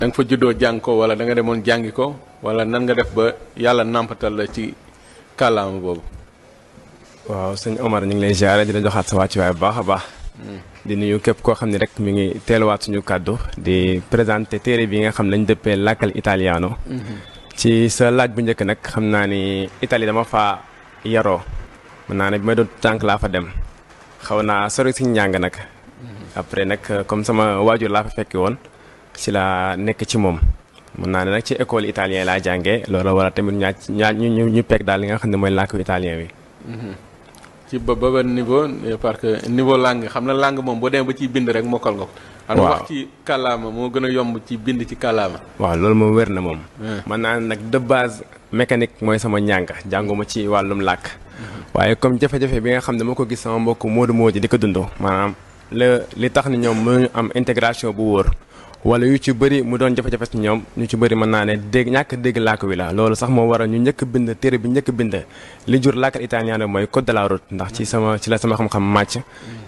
da nga fa juddoo jàng ko wala da nga demoon jàngi ko wala nan nga def ba yàlla nàmpatal la ci kàllaama boobu. waaw sëñ Omar ñu ngi lay ziare di la joxaat sa wàccuwaay bu baax a baax. di nuyu képp koo xam ne rek mi ngi teeluwaat suñu kàddu di présenté téere bi nga xam ne lañ dëppee làkkal italiano. ci sa laaj bu njëkk nag xam naa ni Italie dama faa yaroo mën naa ne bi may doon tànk laa fa dem xaw naa sori si njàng nag. après nag comme sama waajur laa fa fekki woon ci la nekk ci moom mën naa ne nag ci école italien laa jàngee loolu wala tamit ñu pegg daal li nga xam ne mooy làkku italien bi. ci ba ba niveau parce que niveau langue xam na langue moom boo demee ba ciy bind rek mokkal nga ko. xam nga wax ci kàllaama moo gën a yomb ci bind ci kàllaama. waaw loolu moom wér na moom. mën naa ne nag de base mécanique mooy sama njàng jànguma ci wàllum làkk. waaye comme jafe-jafe bi nga xam ne moo ko gis sama mbokk Modou di ko dund maanaam li tax ni ñoom mënuñu am intégration bu wóor wala yu ci bëri mu doon jafe-jafe ci ñoom ñu ci bëri mën naa ne ñàkk dégg làkk wi la loolu sax moo waral ñu njëkk bind téere bi njëkk bind li jur làkkal italien mooy code de la route ndax ci la sama xam-xam màcc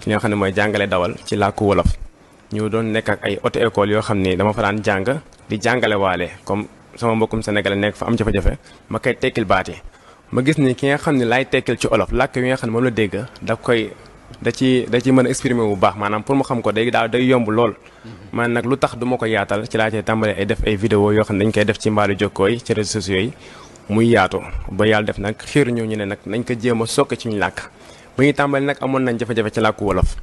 ci li nga xam ne mooy jàngale dawal ci làkku wolof ñu doon nekk ak ay auto école yoo xam ni dama fa daan jàng di jàngale waale comme sama mbokkum sénégalais nekk fa am jafe-jafe ma koy tekkil baat yi ma gis ni ki nga xam ne laay tekkil ci olof làkk wi nga xam ne moom la dégg da ci mën a exprimer bu baax maanaam pour mu xam ko day yomb lool man nag lu tax du ma ko yaatal ci laa cay tàmbalee ay def ay vidéo yoo xam ne dañ koy def ci mbaalu jokkoo yi ci réseaux sociaux yi muy yaatu ba yàlla def nag xiir ñu ne nag nañ ko jéem a sokk ci ñu làkk ba ñuy tàmbali nag amoon nañ jafe-jafe ci làkku wolof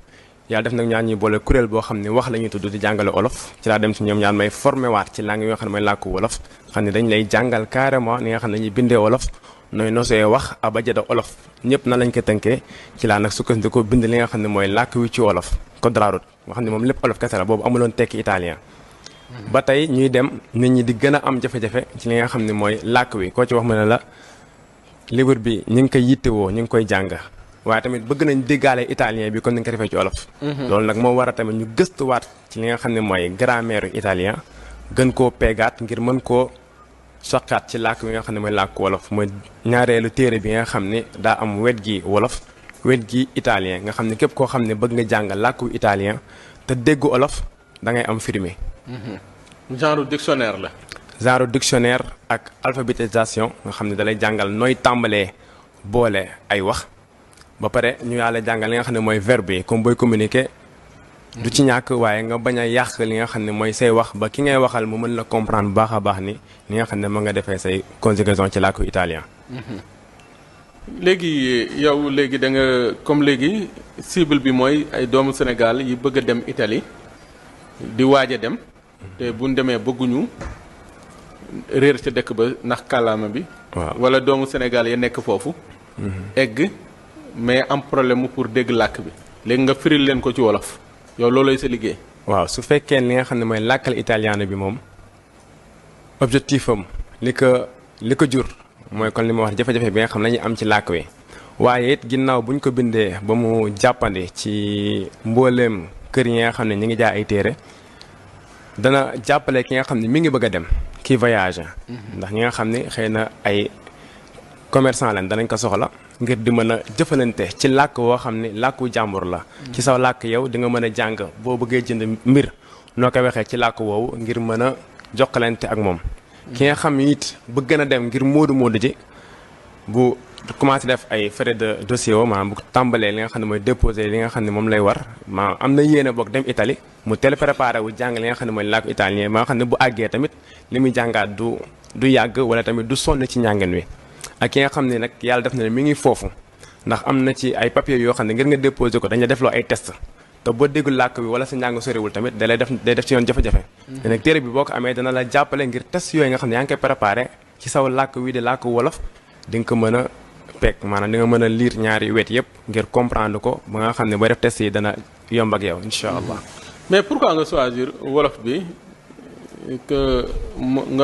yàlla def nag ñaar ñuy boole kuréel boo xam ne wax la ñuy tudd di jàngale olof ci laa dem ci ñoom ñaar may formé waat ci langue yi nga xam ne mooy làkku wolof xam ne dañ lay jàngal carrément ni nga xam ne dañuy bindee wolof nooy nosee wax abajada olof ñëpp na lañ ko tënkee ci laa nag sukkandiku bind li nga xam ne mooy làkk wi ci wolof code de la route nga xam ne moom lépp olof kese la boobu amuloon tekki italien ba tey ñuy dem nit ñi di gën a am jafe-jafe ci li nga xam ne mooy làkk wi koo ci wax mu ne la livre bi ñu ngi koy yittewoo ñu ngi koy jàng waaye tamit bëgg nañ déggaale italien bi comme ni nga ko defee ci olof loolu nag moo war a tamit ñu gëstuwaat ci li nga xam ne mooy grammaire italien gën koo peegaat ngir mën koo soqaat ci làkk bi nga xam ne mooy làkk wolof mooy ñaareelu téere bi nga xam ne daa am wet gi wolof wet gi italien nga xam ne képp koo xam ne bëgg nga jàng làkku italien te déggu olof da ngay am firmi. genre dictionnaire la. genre dictionnaire ak alphabétisation nga xam ne dalay jàngal nooy tàmbalee boole ay wax ba pare ñu yàlla jàngal li nga xam ne mooy verbe yi comme booy communiquer. du ci ñàkk waaye nga bañ a yàq li nga xam ne mooy say wax ba ki ngay waxal mu mën la comprendre bu baax a baax ni li nga xam ne mën nga defee say conjugaison ci làkku italien. léegi yow léegi da nga comme léegi cible bi mooy ay doomu Sénégal yi bëgg a dem Italie di waaj a dem te buñ demee bëgguñu réer ca dëkk ba ndax kàllaama bi. waaw wala doomu Sénégal ya nekk foofu. egg mais am problème pour dégg làkk bi léegi nga firil leen ko ci wolof. yow loolooy sa liggéey. waaw su fekkee li nga xam ne mooy làkkal italien bi moom objectif am li ko jur mooy kon li ma wax jafe-jafe bi nga xam ne dañuy am ci làkk wi waaye it ginnaaw bu ñu ko bindee ba mu jàppandi ci mbooleem kër yi nga xam ne ñu ngi jaay ay téere dana jàppale ki nga xam ne mi ngi bëgg a dem kii voyage ndax ñi nga xam ne xëy na ay commerçant lañ danañ ko soxla ngir di mën a jëfalante ci làkk woo xam ne làkku jàmbur la ci saw làkk yow di nga mën a jàng boo bëggee jënd mbir noo ko waxee ci làkk woowu ngir mën a jokkalante ak moom ki nga xam it bëgg na dem ngir moodu ji bu commencé def ay frais de dossier woo maanaam bu tàmbalee li nga xam ne mooy déposé li nga xam ne moom lay war maanaam am na yéene boog dem Italie mu teel préparé wu jàng li nga xam ne mooy làkku italien ba nga xam ne bu àggee tamit li muy jàngaat du yàgg wala tamit du sonn ci njàngin wi ak ki nga xam ne nag yàlla def na ne mi ngi foofu ndax am na ci ay papiers yoo xam ne ngir nga déposé ko dañ la defloo ay test te boo déggul làkk bi wala sa njàng soriwul tamit day def ci yoon jafe-jafe te nag téere bi boo ko amee dana la jàppale ngir test yooyu nga xam ne yaa ngi koy préparé ci saw làkk wi di làkk wolof di nga ko mën a peeg maanaam di nga mën a lire ñaari wet yëpp ngir comprendre ko ba nga xam ne booy def test yi dana yomb ak yow incha allah. mais pourquoi nga choisir wolof bi que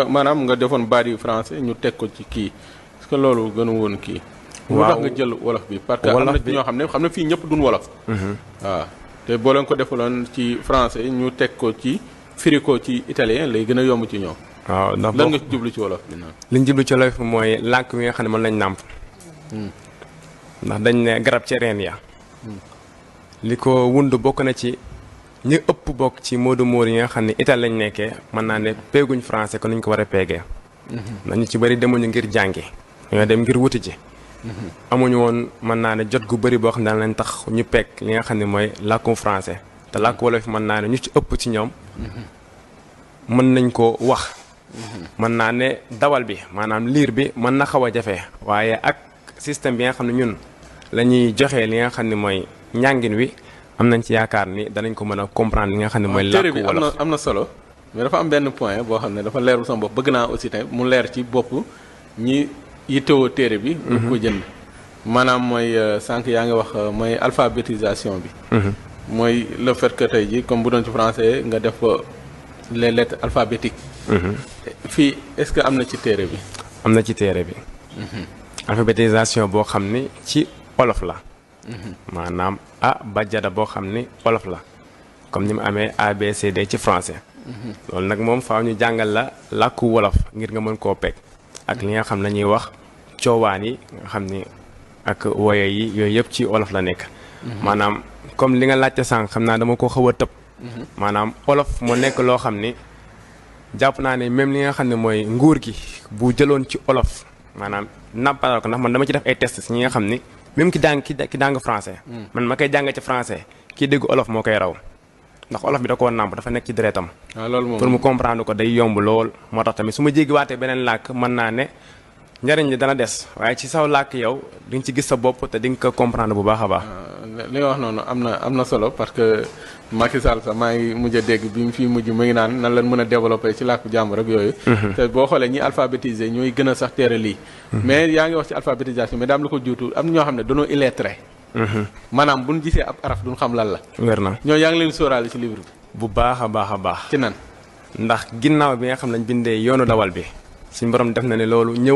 maanaam nga defoon baat yu français ñu teg ko ci kii. parce que loolu gënu woon kii. waaw tax nga jël wolof bi. parce que am na ñoo xam ne fii ñëpp duñ wolof. waaw te boo leen ko defaloon ci français ñu teg ko ci firi ko ci italien lay gën a yomb ci ñoom. waaw ndax lan nga ci jublu ci wolof bi naan. li ñu jublu ci wolof mooy làkk wi nga xam ne mën nañ nàmp. ndax dañ ne garab ca reen ya li ko wund bokk na ci ñu ëpp bokk ci moodu móor yi nga xam ne Italie lañ nekkee mën naa ne peeguñ français ko nuñ ko war a peegee. nañu ci bëri demuñu ngir jàngi ñoo dem ngir wuti ji. amuñu woon mën naa ne jot gu bëri boo xam ne daan leen tax ñu peeg li nga xam ne mooy làkkum français te làkk wolof mën naa ne ñu ci ëpp ci ñoom mën nañ ko wax. mën naa ne dawal bi maanaam liir bi mën na xaw a jafe waaye ak système bi nga xam ne ñun la ñuy joxe li nga xam ne mooy njàngin wi am nañ ci yaakaar ni danañ ko mën a comprendre li nga xam ne mooy làkk wolof am na solo mais dafa am benn point boo xam ne dafa leerul sama bopp bëgg naa aussi tamit mu leer ci bopp ñi yittewoo téere bi bu ko jënd maanaam mooy sànq yaa ngi wax mooy alphabétisation bi mooy le fait que tey ji comme bu doon ci français nga def les lettres alphabétiques fii est-ce que am na ci téere bi am na ci téere bi alphabétisation boo xam ni ci olof la maanaam a ba jada boo xam ni olof la comme ni mu amee ABCD ci français loolu nag moom faaw ñu jàngal la làkku wolof ngir nga mën koo peeg ak li nga xam la ñuy wax coowaan yi nga xam ni ak woye yi yooyu yëpp ci olof la nekk maanaam comme li nga laajte sànq xam naa dama ko xaw a tëb maanaam olof moo nekk loo xam ni jàpp naa ne même li nga xam ne mooy nguur gi bu jëloon ci olof maanaam nàmpalal ko ndax man dama ci def ay test si ñi nga xam ni même ki jàng français man ma koy jàng ci français kii dégg olof moo koy raw ndax olof bi da koo nàmp dafa nekk ci deretam pour mu comprendre ko day yomb lool moo tax tamit su ma jéggiwaatee beneen làkk mën naa ne njariñ li dana des waaye ci saw làkk yow di nga ci gis sa bopp te di nga ko comprendre bu baax a baax li nga wax noonu am na solo parce que Macky Sall sax maa ngi mujj a dégg bi mu fi mujj mu ngi naan nan leen mën a développer ci làkku jàmbur ak yooyu te boo xoolee ñi alphabétisé ñooy gën a sax teere lii mais yaa ngi wax ci alphabétisation mais daam la ko juutu am ñoo xam ne dañoo illettré maanaam buñ gisee ab araf duñ xam lan la wér na ñoo yaa ngi leen sóoraale ci livre bi bu baax a baax a baax ci nan ndax ginnaaw bi nga xam lañ bindee yoonu dawal bi suñ borom def na ne loolu ñëw